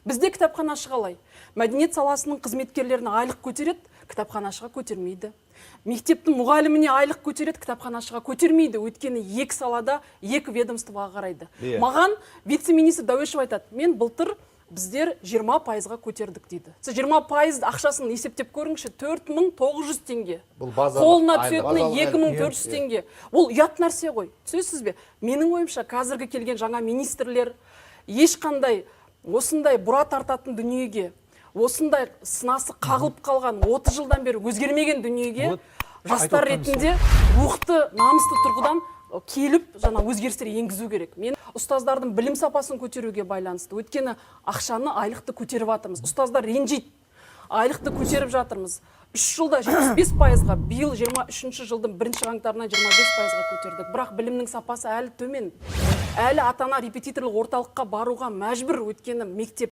Бізде кітапханашы қалай? Мәдениет саласының қызметкерлеріне айлық көтереді, кітапханашыға көтермейді. Мектептің мұғаліміне айлық көтереді, кітапханашыға көтермейді. Өйткені екі салада екі ведомствоға қарайды. Маған вице-министр Дәуешов айтады: «Мен былтыр біздер 20%-ға көтердік», – дейді. Сіз 20% ақшасын есептеп көріңізші: 4900 теңге. Бұл базалық Қолына айлық. түсетіні Базалық 2400 теңге. Ол ұят нәрсе ғой, түсінесіз бе? Менің ойымша, қазіргі келген жаңа министрлер ешқандай осындай бұра тартатын дүниеге, осындай сынасы қағылып қалған, 30 жылдан бері өзгермеген дүниеге Вот, жастар айтып отырғаным. ретінде рухты, намысты тұрғыдан келіп, жаңа өзгерістер енгізу керек. Мен ұстаздардың білім сапасын көтеруге байланысты, өйткені ақшаны, айлықты көтеріп жатырмыз, ұстаздар ренжиді. Айлықты көтеріп жатырмыз 3 жылда 75%-ға, биыл 23 жылдың бірінші қаңтарынан 25%-ға көтердік, бірақ білімнің сапасы әлі төмен. Әлі ата ана репетиторлық орталыққа баруға мәжбүр, өйткені мектеп